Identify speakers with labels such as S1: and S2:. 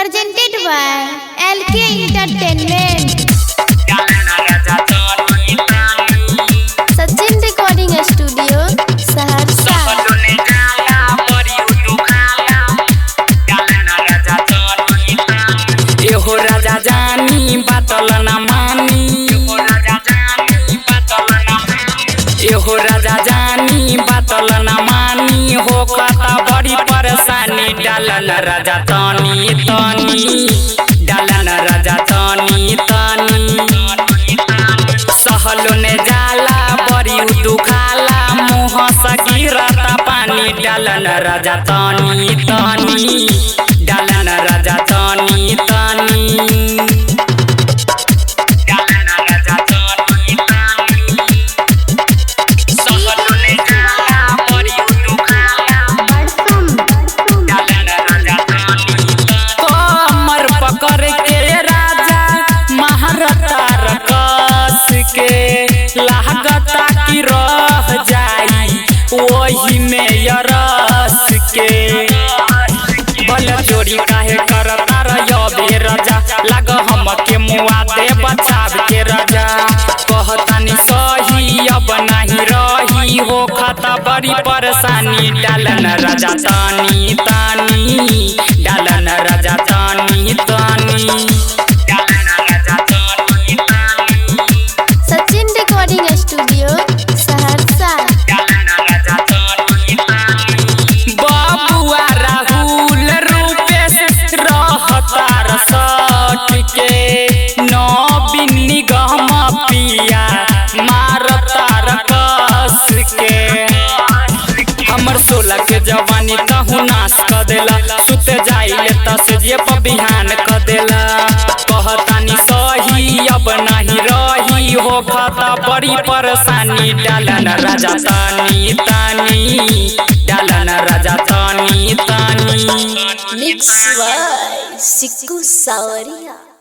S1: Presented by LK Entertainment. Sachin Recording Studio, Saharsa.
S2: एहो राजा जानी बातल ना मानी, एहो राजा जानी बातल ना मानी, हो कता बड़ी परेशानी। डालन राजा तनी तनी, डालन राजा तनी तनी। सहलो ने जाला बड़ी दुखाला, मुँह से गिरता पानी। डालन राजा तनी तनी, डालन राजा तनी तनी। डालन राजा तनी तनी। सहलो ने जाला बड़ी दुखाला, डालन राजा तनी तनी। कमर पकड़ के राजा महारता रकस के, लागता कि रह जाई वही में यरस के। बल चोरी काहे करता रहे राजा, लाग हम के मुआ दे बचाव के राजा। कहतानी सही अब नहीं रही, हो खाता बड़ी परेशानी। डालन राजा तानी तानी, डालन राजा तानी तानी। डालन राजा तानी तानी।
S1: Sachin Recording Studio, Saharsa.
S2: बबुआ राहुल रूपेश रहता रसट के, नवीन निगम पिया मारता रकस के। हमर 16 के जवानी तहु नाश क देला, सुत जाइले त सेजिए पर बिहान क देला। कहतानी सही अब नहीं रही, हो खाता बड़ी परेशानी। डालन राजा तानी तानी, डालन राजा तानी तानी।
S3: Mix by Siku Sawaria.